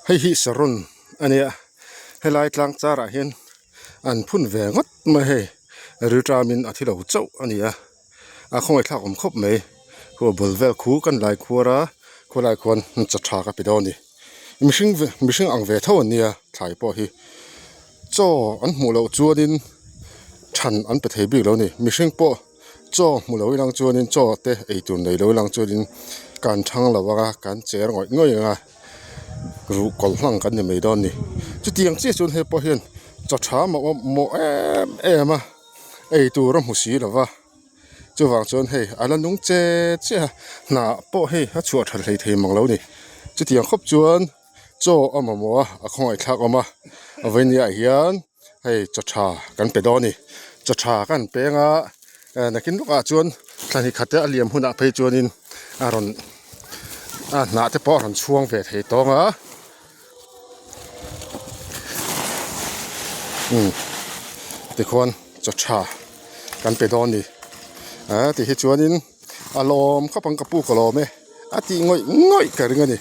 Hei hi saron a nia helai tlang char ah hian an phun ve ngawt mai hei rilṭamin a thi lo chauh a ni a a khawngaih thlak awm khawp mai khu a bul vel khu kan lai khuar a khawlai khuan chaw tha ka pe dawn a ni mihring mihring ang ve tho an nia thlai pawh hi chaw an hmuh loh chuanin than an pe thei bik lo a ni mihring pawh. Chaw hmu lo ilang chuanin chaw te eitur nei lo ilang chuanin kan thang lo anga kan cher ngawih ngawih ang a ruh kawlh hlang kan ni mai dawn a ni chutiang chiah chuan hei pawh hian chaw tha mawh em em a eitur a hmu si lo va chuvang chuan hei a la nung che che a hnah pawh hei a chhuah tha hlei thei mang lo a ni chutiang khawp chuan chaw a mamawh a a khawngaih thlak awm a a vawinia ah hian. Hei chaw tha kan pe dawn a ni chaw tha kan peng a eh nakin lawkah chuan thla hnih khat te a liam hunah phei chuanin a rawn a hnah te pawh a rawn chhuang ve thei tawng a umm tikhuan chaw tha kan pe dawn a ni eh ti hi chuanin a lawm khawp ang ka pu ka lawm e a tih ngawih ngawih ka ring a ni.